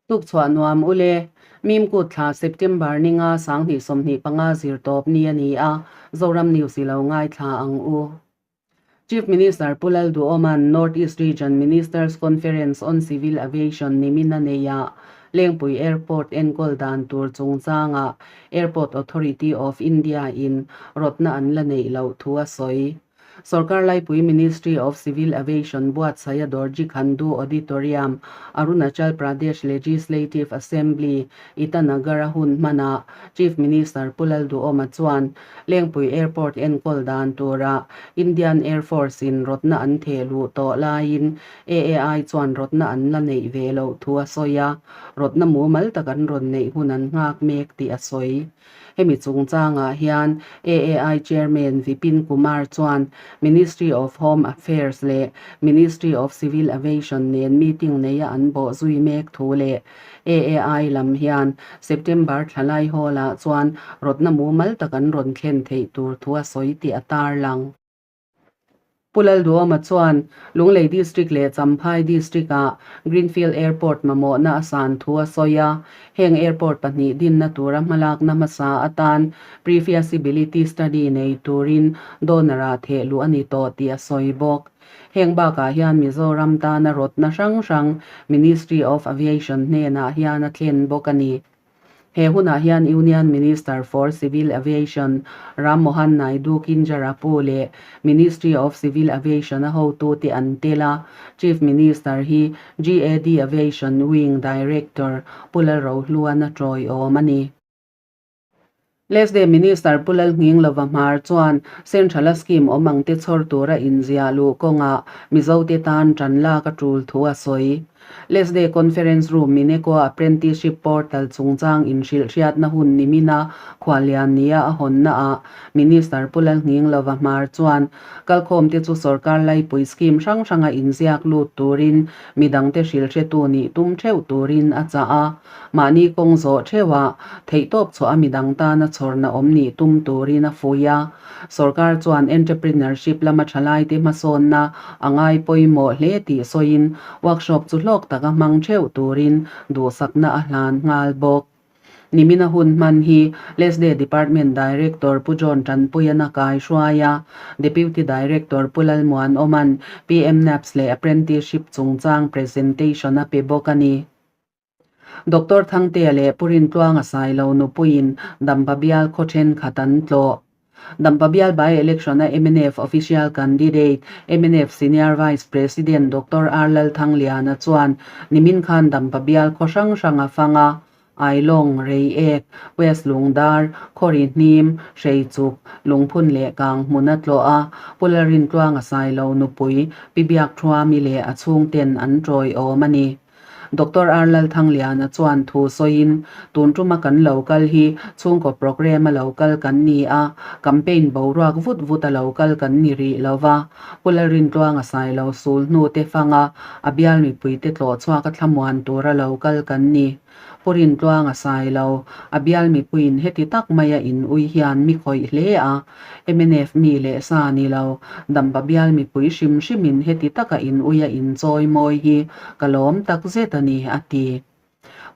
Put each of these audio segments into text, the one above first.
Tukchhuah nuam ule, Mimkut thla September ninga 2025 zirtawp ni a ni a, Zoram News i lo ngaithla ang u. Chief Minister Pu Lalduhoma'n North East Region Ministers Conference on Civil Aviation nimin a nei a, Lengpui Airport enkawl dan tur chungchangah Airport Authority of India in rawtna an la neih loh thu a sawi. Sorkar laipui Ministry of Civil Aviation buatsaia Dorji Khandu Auditorium, Arunachal Pradesh Legislative Assembly, Itanagar a hun hmanah Chief Minister Pu Lalduhoma chuan Lengpui Airport enkawl dan tura Indian Air Force in rawtna an theh luh tawh laiin AAI chuan rawtna an la neih ve loh thu a sawi a, rawtna mumal tak an rawn neih hun an nghak mek tih a sawi. Hemi chungchangah hian AAI Chairman Vipin Kumar chuan Ministry of Home Affairs leh Ministry of Civil Aviation nen meeting neia an bawh zui mek thu leh AAI lam hian September thla lai hawlah chuan rawtna mumal tak an rawn thlen theih tur thu a sawi tih a tarlang. Pu Lalduhoma chuan Lunglei District leh Champhai District-ah Greenfield Airport mamawhna a san thu a sawi a, heng airport pahnih dinna tura hmalakna hmasa atan pre-feasibility study nei turin donor-ah theh luh a ni tawh tih a sawi bawk. Heng bakah hian Mizoram tana rawtna hrang hrang Ministry of Aviation hnenah hian a thlen bawk a ni. He hunah hian Union Minister for Civil Aviation Ram Mohan Naidu Kinjarapu leh Ministry of Civil Aviation a hotute an tel a, Chief Minister hi GAD Aviation Wing Director Pu Lalrohluan a tawiawm a ni. Lesde Minister Pu Lalnghinglova Hmar chuan Central-a scheme awm ang te chhawr tura inziah luh kawngah Mizote tan tan lak a tul thu a sawi. Lesde Conference Room Mineco Apprenticeship Portal chungchang inhrilhhriatna hun nimina khuallian nia a hawnnaah Minister Pu Lalnghinglova Hmar chuan kalkhawmte chu sorkar laipui scheme hrang hranga inziak lut turin midangte hrilhhretu nih tum theuh turin a chah a, mahni kawng zawh theuhah theihtawp chhuah a midang tana chhawrna awm nih tum turin a fuih a. Sorkar chuan entrepreneurship lama thalaite hmasawnna a ngai pawimawh hle tih sawiin workshop chu hlawk taka hmang theuh turin duhsakna a hlan nghal bawk. Nimina hun hman hi Lesde Department Director Pu John Tanpuian a kai hruai a, Deputy Director Pu Lalmuanawma'n PMNAPS leh Apprenticeship chungchang presentation a pe bawk a ni. Doctor Thangtea leh Pu Rintluanga Sailo nupuiin Dampa bial khaw thenkhat an tlawh. Dampa bial by-election a mnf official candidate, mnf Senior Vice President Doctor R Lalthangliana chuan nimin khan Dampa bial khaw hrang hrang a fang a, Ailawng, Reiek, West Lungdar, Khawri Hnim, Hreichuk, Lungphun leh Kang hmun a tlawh a, Pu Lalrintluanga Sailo nupui Pi Biakthuami leh a chhungten an tawiawm a ni. Doctor R Lalthangliana chuan thu sawiin, Tun tuma kan lo kal hi chhungkaw programme a lo kal kan ni a, campaign boruak vut vut a lo kal kan ni rih lo va, Pu Lalrintluanga Sailo sul hnu te fanga a bial mipuite tlawh chhuak a thlamuan tura lo kal kan ni. Pu Rintluanga Sailo, a bial mipuiin heti tak maia in ui hian mi khawih hle a, mnf mi leh sa ni lo, Dampa bial mipui hrim hrimin heti taka in uia in chawi mawi hi ka lawm tak zet a ni, a ti.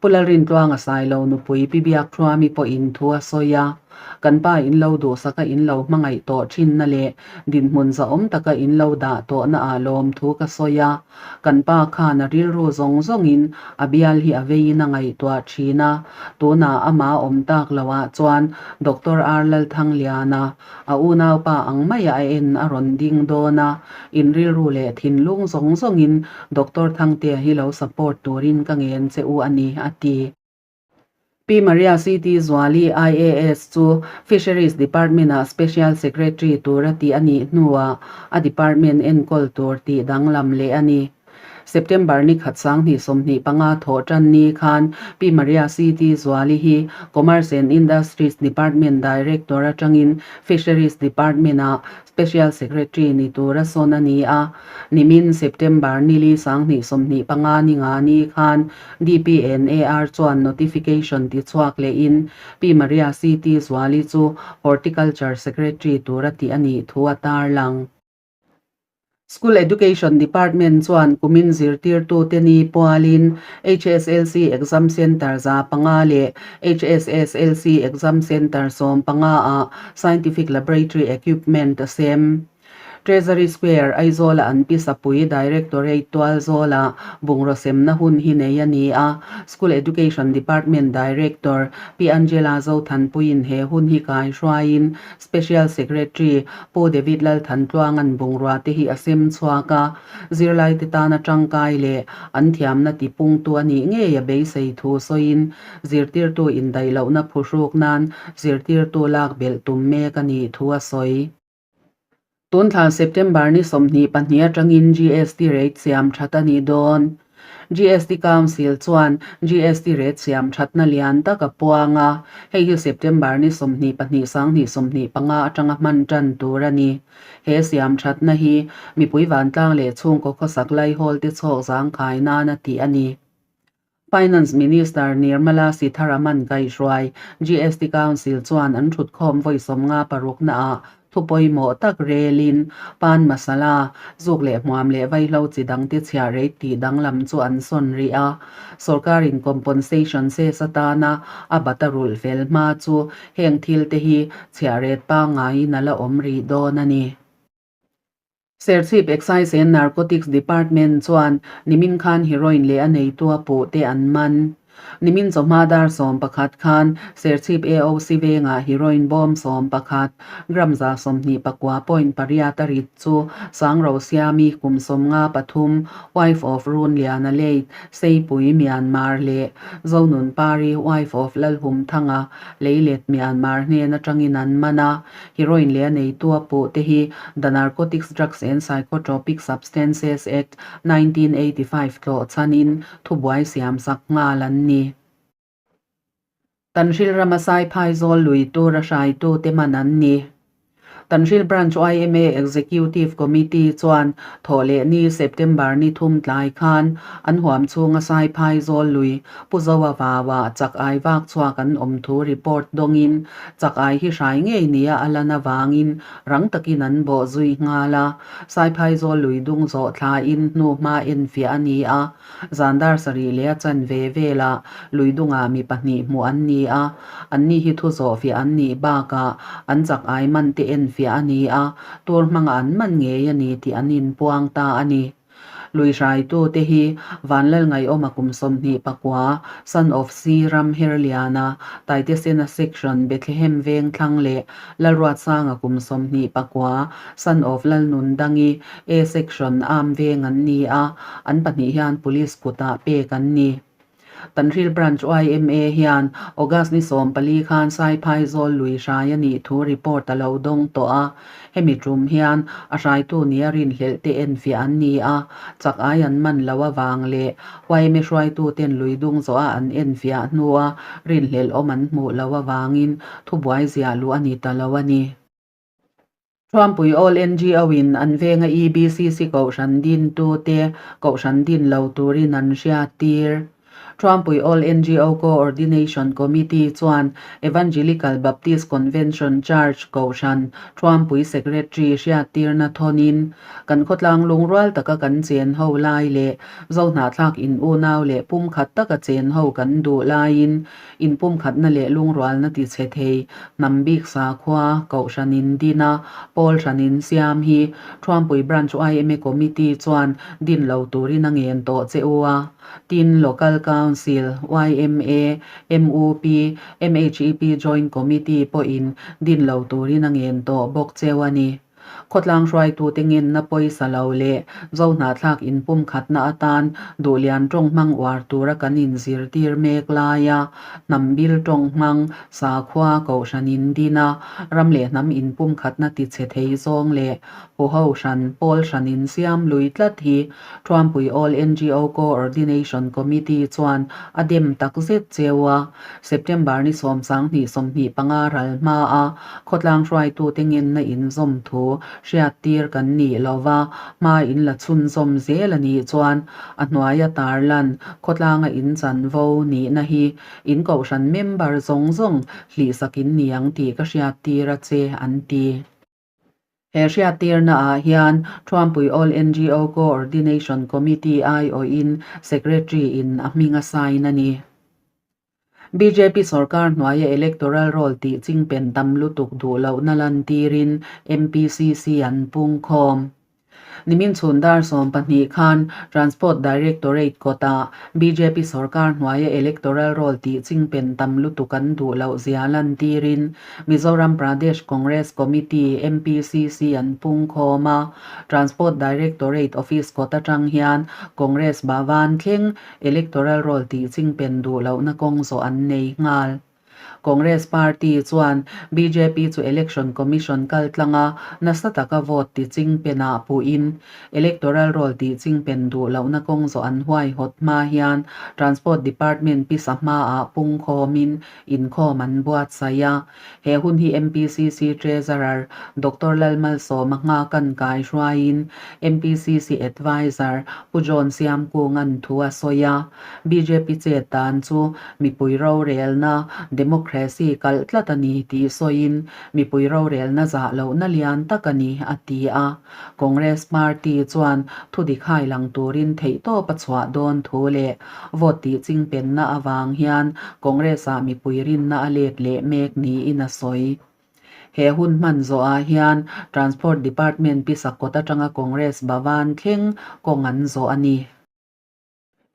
Pu Lalrintluanga Sailo nupui Pi Biakthuami pawhin thu a sawi a. Kan pa in lo duhsaka in lo hmangaih tawh thinna leh dinhmun zahawm taka in lo dah tawhna ah lawmthu ka sawi a. Kan pa khan a rilru zawng zawngin a bial hi a veiin a ngaihtuah thin a, tunah amah awm tak loah chuan Doctor R Lalthangliana, a unaupa ang maia a en a rawn ding dawn a, in rilru leh thinlung zawng zawngin Doctor Thangtea hi lo support turin ka ngen che u a ni, a ti. Pi Maria CT Zuali, IAS, chu Fisheries Department-ah Special Secretary tura tih a nih hnuah a department enkawl tur tih danglam leh a ni. September ni khat 2025 thawh tan ni khan Pi Maria CT Zuali hi Commerce and Industries Department Director atangin Fisheries Department-ah Special Secretary ni tura sawn a ni a, nimin September nili 2025 ni nga ni khan DPNAR chuan notification ti chhuak lehin Pi Maria CT Zuali chu Horticulture Secretary tura tih a nih thu a tarlang. School Education Department chuan kumin zirtirtute ni pualin HSLC Exam Centre 500 leh HSSLC Exam Centre 15 ah Scientific Laboratory Equipment a sem. Treasury Square, Aizawla an Pisapui Directorate tualzawla bungraw semna hun hi nei a ni a, School Education Department Director Pi Angela Zothanpuiin he hun hi kaihruaiin Special Secretary Pu David Lalthantluanga'n bungrua te hi a sem chhuak a, zirlaite tana tangkai leh an thiamna tipungtu a nih ngei a beisei thu sawiin zirtirtu indaih lohna phuhruk nan zirtirtu lak belh tum mek a nih thu a sawi. Tun thla September ni 22 atangin GST rate siam that a ni dawn. GST Council chuan GST rate siam thatna lian tak a puang a, hei hi September ni 22 2025 atanga hman tan tur a ni. He siam thatna hi mipui vantlang leh chhungkaw khawsak laihawl te chhawk zangkhai nana tih a ni. Finance Minister Nirmala Sitharaman kaihhruai GST Council chuan an thutkhawm vawi 56 naah thu pawimawh tak relin pan masala, zuk leh hmuam leh vaihlo chi dangte chhiah rate tih danglam chu an sawn rih a. Sorkarin compensation cess atana a bat a rulh fel hma chu heng thil te hi chhiah rate pangngaiin a la awm rih dawn a ni. Serchhip Excise and Narcotics Department chuan nimin khan heroin leh a neitu a puh te an man. Nimin chawhma dar 11 khan Serchhip AOC vengah heroin bawm 11, gram 129.8 a rit chu Sangro Siami kum 53, wife of Runliana Late, Seipui, Myanmar leh Zonunpari, wife of Lalhumthanga, Leilet, Myanmar hnen atangin an man a. Heroin leh a neitu a puh te hi The Narcotics Drugs and Psychotropic Substances Act, 1985 tlawh chhanin thubuai siam sak nghal an ni. Tanhril rama Saiphai zawl lui tura hraitute man an ni. Tanhril Branch yma Executive Committee chuan Thawhlehni September ni thum tlai khan an huam chhunga Saiphai zawl lui Pu Zoa Vaua chak ai vak chhuak an awm thu report dawngin chak ai hi hrai ngei nia a lan avangin rang takin an bawh zui nghal a. Saiphai zawl lui dung zawh thlain hnu hma enfiah a ni a, zan dar sarih leh a chan ve velah lui dungah mi pahnih hmuh an ni a, anni hi thu zawhfiah an nih bakah an chak ai man te enfiah a ni a, tur hmangah an man ngei a ni tih an inpuang ta a ni. Lui hraitute hi Vanlalngaiawma kum 29, son of Si Ram Herliana, Taitesena Section, Bethlehem Vengthlang leh Lalruatsanga kum 29, son of Lalnundangi, A Section, Am Veng an ni a, an pahnih hian Police kutah pek an ni. Tanhril Branch yma hian August ni 14 khan Saiphai zawl lui hrai a nih thu report a lo dawng tawh a, hemi tum hian a hraitu nia rinhlelh te enfiah an ni a, chak ai an man lo avang leh yma hruaituten lui dung zawha an enfiah hnua rinhlelh awm an hmuh lo avangin thubuai ziah luh a ni ta lo a ni. Thuampui All NGO in an venga EBCC Kohhran dintute Kohhran din lo turin an hriattir. Thuampui All NGO Co-ordination Committee chuan Evangelical Baptist Convention Church Kohhran Thuampui Secretary hriattirna thawnin kan khawtlang lungrual taka kan chen ho lai leh Zohnahthlak in unau leh pumkhat taka chen ho kan duh laiin Inpumkhatna leh lungrualna ti chhe thei, hnam bik sakhua, kohhran in din a, pawl hran in siam hi Thuampui Branch yma Committee chuan din lo turin a ngen tawh che u a. Tin, Local Council, yma, mup, MHEP Joint Committee pawhin din lo turin a ngen tawh bawk cheu a ni. Khawtlang hruaitute ngenna pawisa lo leh Zohnahthlak inpumkhatna atan Duhlian tawng hmang uar tura kan inzirtir mek laia hnam bil tawng hmang sakhua kohhran in din a, ram leh hnam inpumkhatna tichhe thei zawng leh huho hran pawl hran in siam lui tlat hi Thuampui All NGO Co-ordination Committee chuan a dem takzet cheu a. September ni 10 25 ral hma a khawtlang hruaitute ngenna inzawm thu hriattir kan nih lova hma in la chhunzawm zel a nih chuan a hnuaia tarlan khawtlanga inchanvo nihna hi in kohhran member zawng zawng hlihsak in ni ang tih ka hriattir a che an ti. He hriattirna ah hian Thuampui All NGO Co-ordination Committee aiawhin Secretary in a hming a sign a ni. Bjp sorkar hnuaia electoral roll tih chingpen tam lutuk duh lohna lantirin MPCC an pungkhawm. Nimin chhun dar 12 khan Transport Directorate kawtah bjp sorkar hnuaia electoral roll tih chingpen tam lutuk an duh loh zia lantirin Mizoram Pradesh Congress Committee, MPCC, an pungkhawm a. Transport Directorate office kawt atang hian Congress Bhavan thleng Electoral roll tih chingpen duh lohna kawng zawh an nei nghal. Congress party chuan bjp chu Election Commission kal tlanga nasa taka vote ti chingpenah puhin Electoral roll tih chingpen duh lohna kawng zawh an huaihawt hma hian Transport Department pisa hmaah pungkhawmin inkhawm an buatsaih a. He hun hi MPCC Treasurer Doctor Lalmalsawma Nghakan kai hruaiin MPCC Adviser Pu John Siamkunga'n thu a sawi a. Bjp chet dan chu mipui rorelna, democracy, kalh tlat a ni tih sawiin mipui rorelna zah lohna lian tak a ni, a ti a. Congress party chuan thudik hai lang turin theihtawp a chhuah dawn thu leh vote tih chingpenna avang hian Congress-ah mipui rinna a let leh mek niin a sawi. He hun hman zawhah hian Transport Department pisa kawt atanga Congress Bhavan thleng kawng an zawh a ni.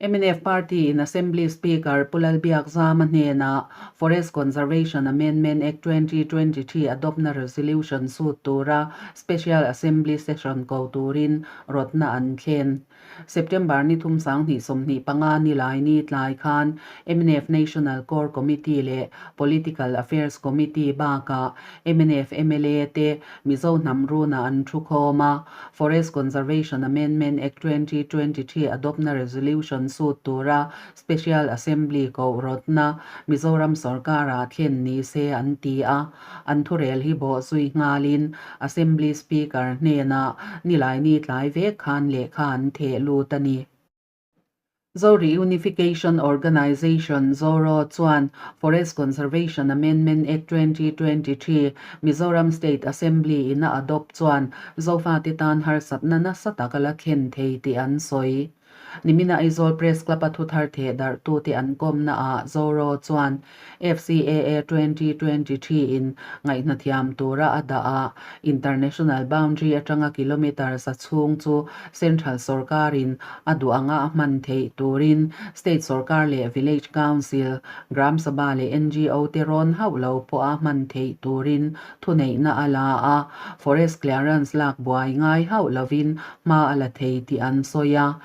Mnf Party in Assembly Speaker Pu Lalbiakzama hnenah Forest Conservation Amendment Act 2023 adoptna resolution sut tura Special Assembly Session ko turin rawtna an thlen. September ni thum 2025 ni lai ni tlai khan mnf National Core Committee leh Political Affairs Committee bakah mnf mla te Mizo hnam runah an thu khawm a, Forest Conservation Amendment Act 2023 adoptna resolution sut tura Special Assembly koh rawtna Mizoram sorkarah thlen ni se an ti a, an thurel hi bawh zui nghalin Assembly Speaker hnenah Nilaini tlai vek khan lehkha an theh lut a ni. Zo Reunification Organisation, ZORO, chuan Forest Conservation Amendment Act 2023 Mizoram State Assembly in a adopt chuan Zofate tan harsatna nasa tak a la thlen thei tih an sawi. Nimina Aizawl Press Club-a thuthar theh darhtute an kawmnaah ZORO chuan FCAA 2023 in ngaihna thiam tura a dah a, International boundary atanga kilometre za chhung chu Central sorkarin a duh anga a hman theih turin State sorkar leh Village Council, Gram Sabha leh NGO te rawn hauh lo pawh a hman theih turin thuneihna a la a, Forest clearance lak buai ngai hauh lovin hma a la thei tih an sawi a.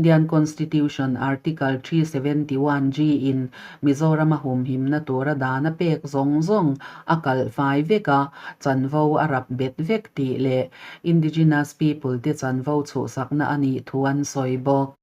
Indian Constitution Article 371G in Mizoram a humhimna tura dan a pek zawng zawng a kalh fai vek a, chanvo a rap bet vek tih leh Indigenous people te chanvo chhuhsakna a nih thu an sawi bawk.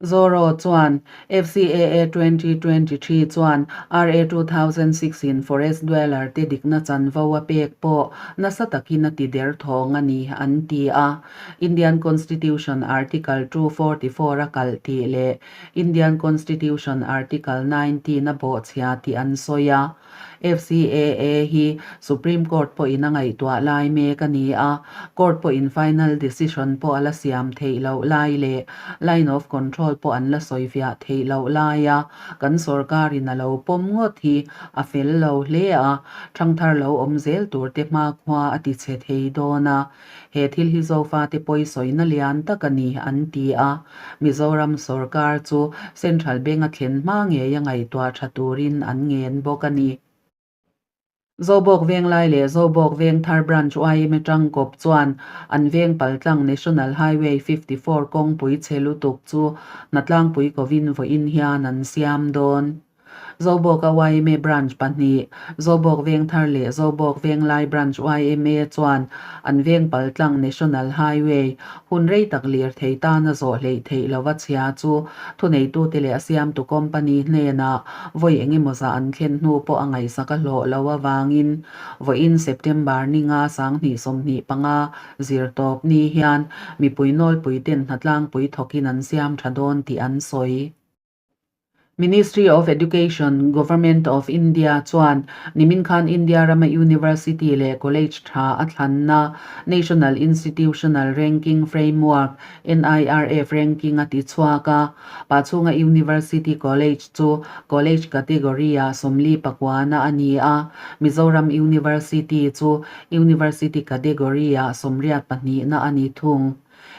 Zoro chuan FCAA 2023 chuan RA 2006 in forest dweller te dikna chanvo a pek pawh nasa takin a ti der thawng a ni an ti a. Indian Constitution Article 244 a kalh tih leh Indian Constitution Article 19 a bawhchhia tih an sawi a. FCAA hi Supreme Court pawhin a ngaihtuah lai mek a ni a, Court pawhin final decision pawh a la siam theih loh lai leh line of control pawh an la sawifiah theih loh laia kan sorkarin a lo pawm ngawt hi a fel lo hle a, ṭhangthar lo awm zel turte hmakhua a tichhe thei dawn a. He thil hi Zofate pawi sawina lian tak a ni, an ti a. Mizoram sorkar chu Central Bank a thlen hma ngei a ngaihtuah tha turin an ngen bawk a ni. Zobawk Venglai leh Zobawk Vengthar Branch yma tangkawp chuan an veng paltlang National Highway 54 kawngpui chhe lutuk chu hnatlangpui kovin vawiin hian an siam dawn. Zobawka yma Branch pahnih, Zobawk Vengthar leh Zobawk Venglai Branch yma chuan an veng paltlang National Highway hun rei tak lirthei tana zawh hleih theih lova chhia chu thuneitute leh a siamtu company hnenah vawi engemaw zah an thlen hnu pawh a ngaihsak a hlawh lo avangin vawiin September ninga 2025 zirtawp ni hian mipui nawlpui ten hnatlangpui thawkin an siam tha dawn tih an sawi. Ministry of Education, Government of India chuan nimin khan India rama University leh College tha a thlanna National Institutional Ranking Framework, NIRF, ranking a ti chhuak a. Pachhunga University College chu College category-ah 44na a ni a, Mizoram University chu University category-ah 82na a ni thung.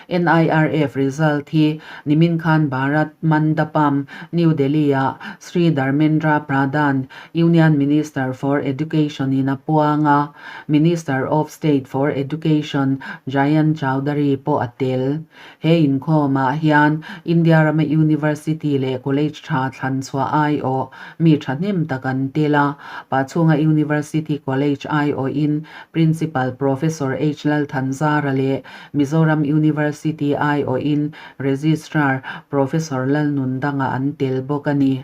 NIRF result hi nimin khan Bharat Mandapam, New Delhi-ah Shri Dharmendra Pradhan, Union Minister for Education in a puang a, Minister of State for Education Jayant Chaudhary pawh a tel. He inkhawmah hian India rama University leh College tha thlan chhuah aiawh mi thahnem tak an tel a, Pachhunga University College aiawhin Principal Professor H Lalthanzara leh Mizoram University aiawhin Registrar Professor Lalnundanga an tel bawk a ni.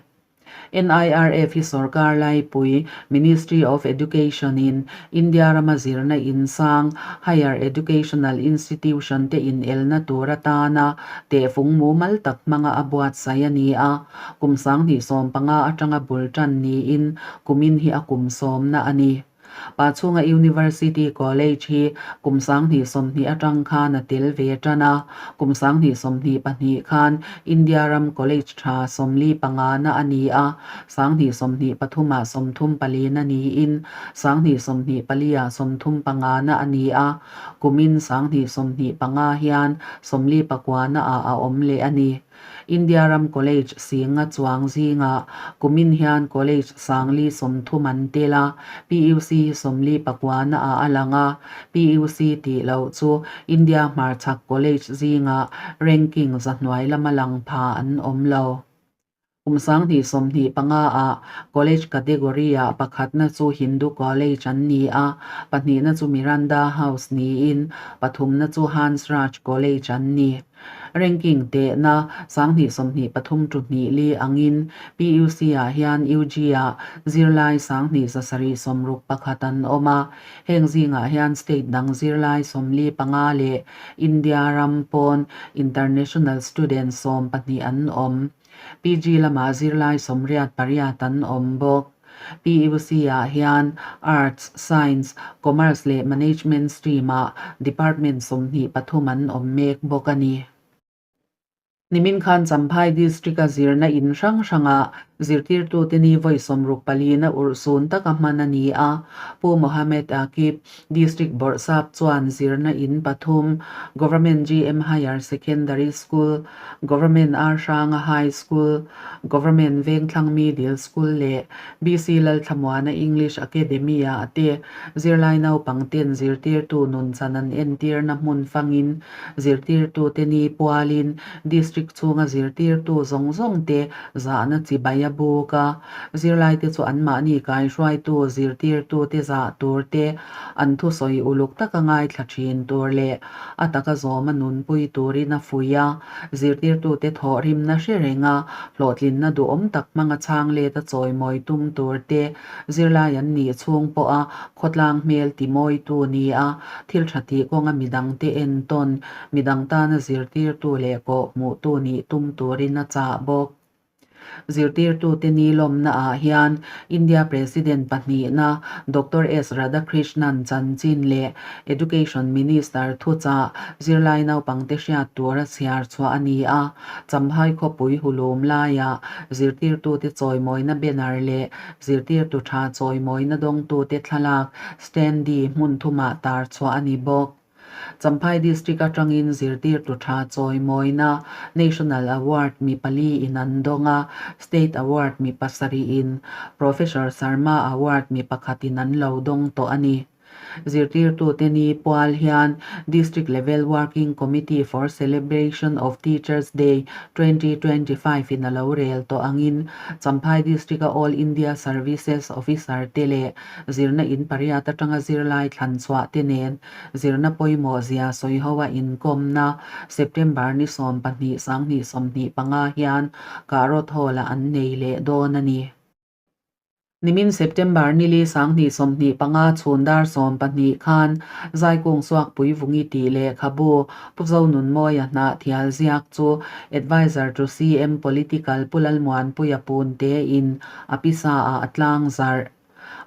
NIRF hi sorkar laipui Ministry of Education in India rama zirna insang, higher educational institution te inelna tur atana tehfung mumal tak hmanga a buatsaih a ni a. Kum 2015 atanga bul tan niin kumin hi a kum sawmna a ni. Pachhunga University College hi kum 2020 atang khan a tel ve tan a, kum 2022 khan India ram college tha 45na a ni a, 2023ah 34na niin 2024ah 35na a ni a, kumin 2025 hian 49na ah a awm leh a ni. India ram college singa chuang zingah kumin hian college 130 an tel a, PUC hi 49 ah a lang a, PUC tih loh chu India hmarchhak college zingah ranking zahnuai lama lang pha an awm lo. Kum 2025 ah college category ah pakhatna chu Hindu College an ni a, pahnihna chu Miranda House niin pathumna chu Hans Raj College an ni. Ranking tehna 2023 to hnih li angin PUC-ah hian UG-ah zirlai 2161 an awm a, heng zingah hian state dang zirlai 45 leh India ram pawn international student 12 an awm. PG lamah zirlai 88 an awm bawk. PUC-ah hian Arts, Science, Commerce leh Management stream-ah department 23 an awm mek bawk a ni. Nimin khan Champhai District-a zirna in hrang hrangah zirtirtute ni vawi 64na urhsun taka hman a ni a. Pu Mohammed Akib, District Bawrhsap chuan zirna in pathum, Government GM Higher Secondary School, Government Arhranga High School, Government Vengthlang Middle School leh BC Lalthlamuana English Academy-ah te zirlai naupangten zirtirtu nunchan an entirna hmun fangin zirtirtute ni pualin District chhunga zirtirtu zawng zawng te zahna chibai a buk a. Zirlaite chu anmahni kaihruaitu zirtirtute zah tur te an thusawi uluk taka ngaithla thin tur leh a taka zawma nunpui turin a fuih a, zirtirtute thawhrimna hre renga hlawhtlinna duhawm tak hmanga chhang let a chawimawi tum tur te zirlai an nih chhung pawha khawtlang hmel timawitu ni a, thil tha tih kawnga midangte entawn, midang tana zirtirtu leh kawhhmuhtu nih tum turin a chah bawk. Zirtirtute ni lawmnaah hian India President pahnihna Doctor S Radhakrishnan chanchin leh Education Minister thuchah zirlai naupangte hriat tura chhiar chhuah a ni a. Champhai khawpui hulum laiah zirtirtute chawimawina banner leh zirtirtu tha chawimawina dawngtute thlalak standee hmun thumah tar chhuah a ni bawk. Champhai District atangin zirtirtu tha chawimawina National Award mi pali in an dawng a, State Award mi pasarih in, Professor Sarma Award mi pakhat in an lo dawng tawh a ni. Zirtirtute ni pual hian District Level Working Committee for Celebration of Teachers Day 2025 in a lo rel tawh angin Champhai District-a All India Services Officer te leh Zirna in pariat atanga zirlai thlan chhuah te nen zirna pawimawh zia sawi ho a inkawmna September ni 12 2025 hian Kahrawt Hall-ah an nei leh dawn a ni. Nimin September nili 2025 chhun dar 12 khan Zaikung Suakpui Vungi tih lehkhabu Pu Zonunmawia hnah thial ziak chu Adviser to CM Political Pu Lalmuanpuia Punte in a pisa ah a tlang zarh.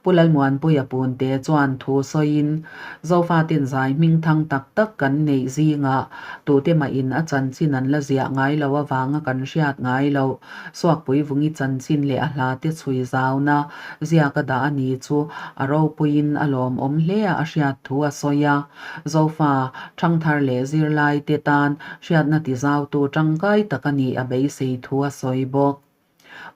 Pu Lalmuanpuia Punte chuan thu sawiin, Zofaten zai hming thang tak tak kan neih zingah tute mahin a chanchin an la ziah ngai lo avanga kan hriat ngai loh Suakpui Vungi chanchin leh a hlate chhui zauna ziaka dah a ni chu a ropuiin a lawmawm hle a a hriat thu a sawi a. Zofa, ṭhangthar leh zirlaite tan hriatna tizautu ṭangkai tak a nih a beisei thu a sawi bawk.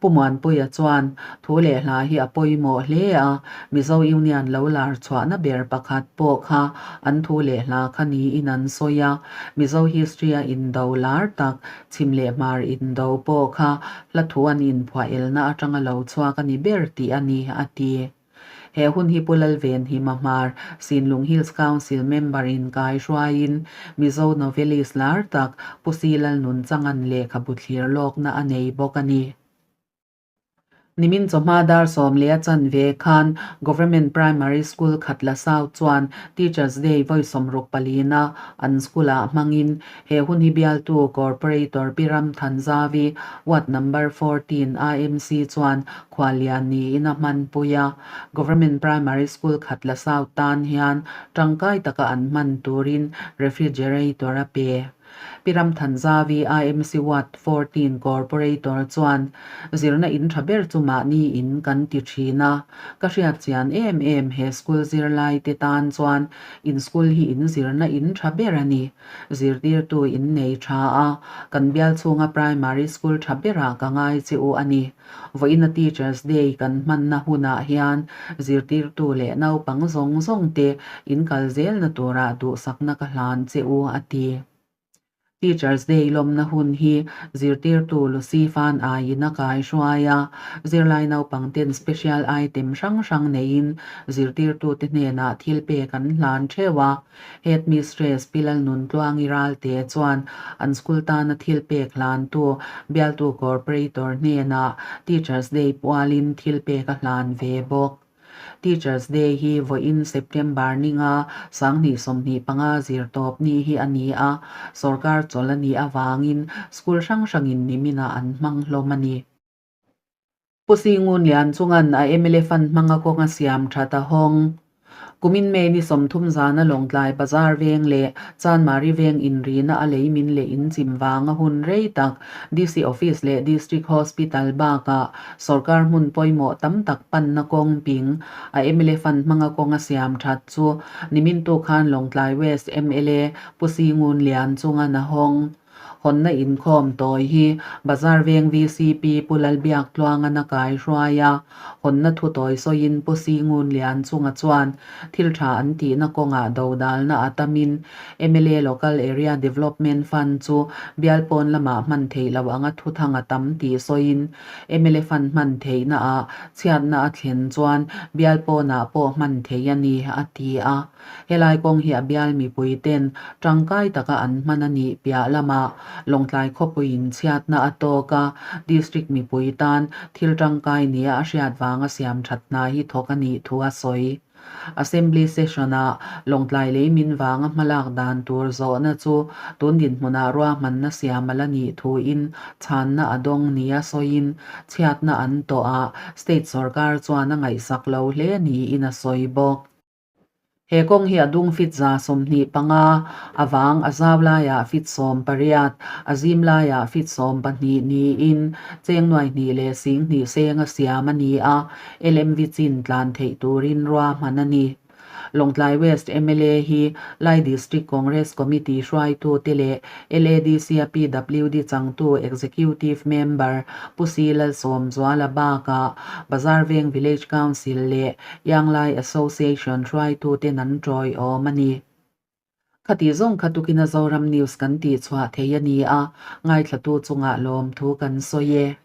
Pu Muanpuia chuan thu leh hla hi a pawimawh hle a, Mizo Union lo lar chhuahna ber pakhat pawh kha an thu leh hla kha niin an sawi a, Mizo history-a indo lar tak chhim leh hmar indo pawh kha hla thu an inphuah elna atanga lo chhuak a ni ber tih a ni, a ti. He hun hi Pu Lalvenhima Hmar, Sinlung Hills Council member in kai hruaiin Mizo novelist lar tak Pu Si Lalnunchangan lehkhabu thlir lawkna a nei bawk a ni. Nimin chawhma dar sawm leh a chanve khan Government Primary School Khatla South chuan Teachers Day vawi sawmruk palina an school-ah hmangin He hun hi bialtu Corporator Pi Ram Thanzavi, Ward Number 14, AMC chuan khuallian niin a hmanpui a. Government Primary School Khatla South tan hian tangkai taka an hman turin refrigerator a pe. Pi Ram Thanzavi, AMC Ward 14 Corporator chuan zirna in tha ber chu mahni in kan ti thin a. Ka hriat chian em em he school zirlai te tan chuan in school hi in zirna in tha ber a ni. Zirtirtu in nei tha a, kan bial chhunga primary school tha berah ka ngai che u a ni. Vawiina Teachers Day kan hmanna hunah hian zirtirtu leh naupang zawng zawng te in kal zelna turah duhsakna ka hlan che u, a ti. Teachers Day lawmna hun hi zirtirtu Lucy Fan aiin a kaihruai a, zirlai naupang ten special item hrang hrang neiin zirtirtute hnenah thil pek an hlan theuh a. Headmistress Pi Lalnuntluangi Ralte chuan an school tana thil pek hlantu bialtu Corporator hnenah Teachers Day pualin thil pek a hlan ve bawk. Teachers Day hi vawiin September ninga 2025 zirtawp ni hi a ni a, sorkar chawlh a nih avangin school hrang hrangin niminah an hmang hlawm a ni. Pu Singun Lian chungan a mla fund hmanga kawng a siam that a hawng. Kumin May ni 30 zana Lawngtlai Bazar veng leh Chanmari veng inrina a lei min leh in chim vanga hun rei tak DC Office leh District Hospital bakah sorkar hmun pawimawh tam tak panna kawng ping a mla fund hmanga kawng a siam that chu nimin tuk khan Lawngtlai West mla Pu Singun Lian chungan a hawng. Hawnna inkhawm tawi hi Bazar Veng VCP Pu Lalbiak Tluangan a kai hruai a, hawnna thu tawi sawiin Pu Singun Lian chunga chuan thil tha an tihna kawngah dodalna a tamin mla Local Area Development Fund chu bial pawn lamah hman theih loh anga thuthang a tam tih sawiin mla Fund hman theihna ah chhiatna a thlen chuan bial pawnah pawh hman theih a ni, a ti a. Helai kawng hi a bial mipui ten tangkai taka an hman a nih piah lamah Lawngtlai khawpuiin chhiatna a tawk a, District mipui tan thil tangkai nia a hriat vanga siam that hna hi thawk a nih thu a sawi. Assembly Session-ah Lawngtlai lei min vanga hmalak dan tur zawhna chu tun dinhmunah ruahmanna siam a la nih thuin chhanna a dawng nia sawiin chhiatna an tawhah State sorkar chuan a ngaihsak lo hle niin a sawi bawk. He kawng hi a dung fit 25, a vang a zau laiah fit 18, a zim laiah fit 12 niin cheng nuai hnih leh sing hnih senga siam a ni a, LMV chin tlan theih turin ruahman a ni. Lawngtlai West mla hi Lai District Congress Committee hruaitute leh LADC-a PWD changtu Executive Member Pu Si Lalsawmzuala bakah Bazar Veng Village Council leh Ianglai Association hruaituten an tawiawm a ni. Khati zawng kha tukina Zoram News kan tihchhuah thei a ni a, ngaithlatu chungah lawmthu kan sawi e.